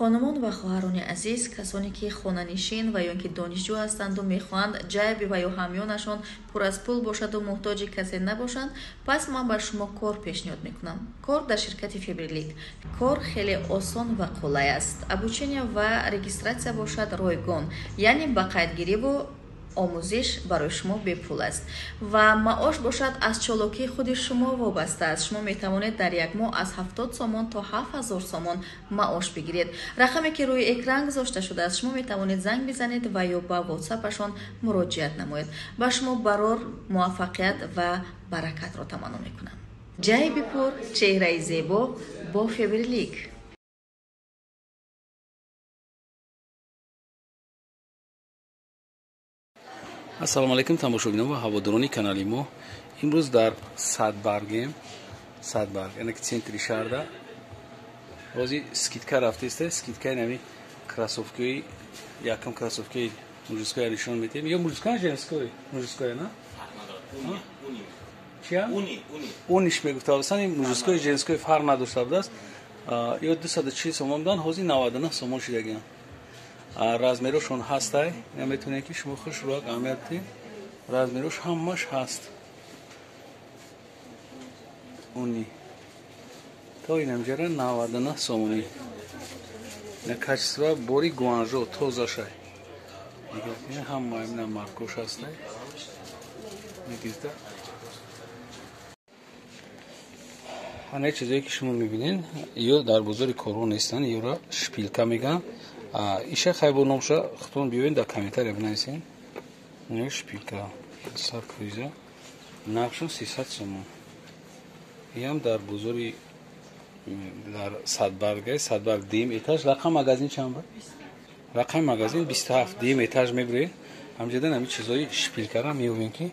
Хонумон ва хоҳарони азиз, касоне ки хонанишин ва ё ин ки донишҷӯ ҳастанду мехоҳанд ҷайби ва ё ҳамёнашон пур аз пул бошаду муҳтоҷи касе набошанд, пас ман ба шумо кор пешниҳод мекунам. Кор дар ширкати Фаберлик. Кор хеле осон ва қулай аст. Обучение ва регистрация бошад ройгон, яъне ба қайдгириву омӯзиш барои шумо бепул аст ва маош бошад аз чолокии худи шумо вобаста аст. Шумо метавонед дар як моҳ аз 70 сомон то 7000 сомон маош бигиред. Рақаме ки рӯи экран гузошта шудааст, шумо метавонед занг бизанед ва ё ба ватсапашон муроҷиат намоед. Ба шумо барор, муваффақият ва баракатро таманно мекунам. Ҷайби пур, чеҳраи зебо бо Фаберлик. Ассалому алайкум тамошобинон ва ҳаводорони канали мо. Имрӯз дар Садбаргем. Садбарг, яъне ки центри шаҳрда. Бози скидка рафтеста, скидкаи нами кроссовкаи, якам кроссовкаи мужская нишон медиҳем. Ё мужская, женская? Мужская, на? Чия? Униш мегуфта, асан мужская, женская фарқ надошта будааст. Ё 240 сомон будан, ҳозир 99 сомон шидагианд. Размерошон ҳастай, наметавонед ки шумо хушрӯяк аҳамият диҳед. Размерош ҳамаш ҳаст. Уни то инамҷара 99 сомонӣ. На качество бори Гуанжо тозашай. Ҳама ина маркош ҳастай. Мегирда. Ҳана чизое ки шумо мебинед, ё дар бозори корвон нестанд, ёро шпилка мегӯянд. Иша хайбо номша худтон биёед дар комментария бинависед. Шпилка 100%, нархшон 300 сомон. Иам дар бозори дар Садбарг, Садбарг дуюм этаж, рақам магазин чанд буд? Рақами магазин 27, дуюм этаж мебуред. Ҳамҷодан ҳамин чизҳои шпилкара меёбем ки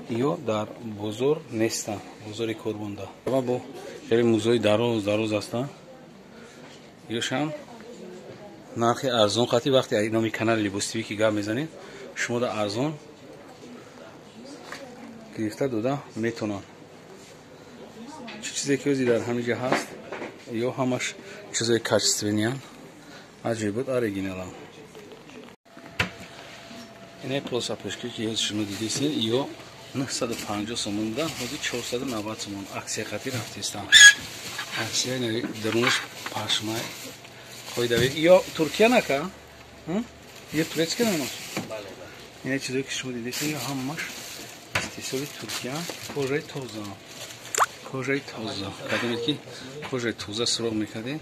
ё дар бозор нестанд, бозори корвонда. Ва бо хеле музои дароз дароз ҳастанд. Ёшам нархи арзон қати вақте номи канали Либос ТВ ки гап мезанед, шумо да арзон гирифта дода метавонанд. Чӣ чизе ки ози дар ҳамин ҷо ҳаст, ё ҳамаш чизои качественныянд, аҷоибот оригиналанд. Ине полсапешки ки ёзи шумо дидесен, ё 950 сомон будан, ҳозир 490 сомон аксия қати рафтестанд. Аксия дарунаш пашмай. Ё Туркия нака? Ё турецкия намаш? Ине чизое ки шумо дидесен, ё ҳамаш истеҳсоли Туркия, кожаи тоза. Кожаи тоза. Кадомед ки кожаи тоза суроғ мекардед,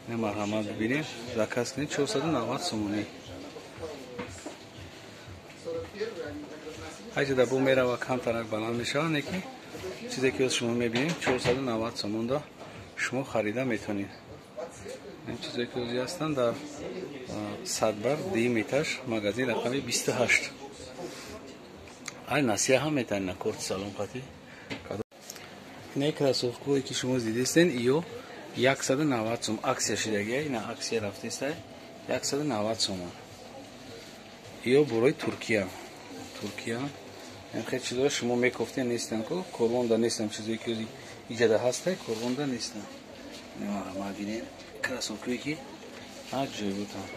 ина марҳамат бибинед, заказ кунед 490 сомонӣ. Ҳайҷа бо мерава камтарак баланд мешавад, не ки чизе ки шумо мебинед 490 сомонда шумо харида метавонед. Ин чизое ки ози ҳастанд дар Садбарг дуюм этаж, магазин рақами 28. Ай насия ҳам метавонед на корти салон қати. Инаи кроссовкое ки шумо дидестен, ё 190 сом аксия шидагия, ина аксия рафтеста 190 сомон. Ё борои Туркия. Туркия. Ин хел чизҳо шумо мекофтен нестанд ку, корвонда нестанд чизое ки ози иҷада ҳастай, корвонда нестанд. Ма бинед кроссовкое ки аҷоиботанд.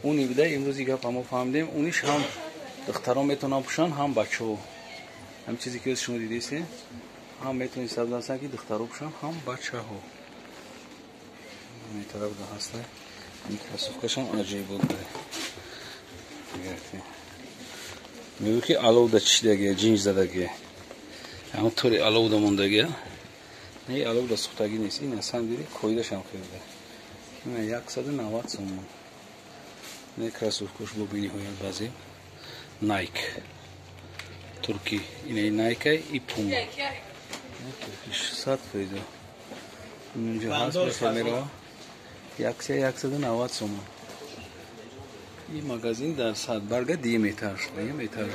Уни буда имрӯзи гапа мо фаҳмидем, униш ҳам духтарон метавонанд пӯшанд, ҳам бачаҳо. Ҳам чизе ки шумо дидесед, ҳам метавонед сабзасан ки духтаро пӯшанд, ҳам бачаҳо. Ин тараф да ҳастай. Ин кроссовкашам аҷоибот буда. Мегӯ ки аловда чишидагия, ҷинж задагия. Ҳамон тори аловда мондагия. Не, аловда сӯхтагӣ нест. Ин асан диди коидашам хеле. Ина 190 сомон. Не кроссовкаш бо бениҳоят баъзе. Nike. Турки. Ина Nike и Puma. Турки 100%. Инҷо ҳаст мешавад. 190 сомон. Ин магазин дар Садбарга дуюм этаж, дуюм этаж.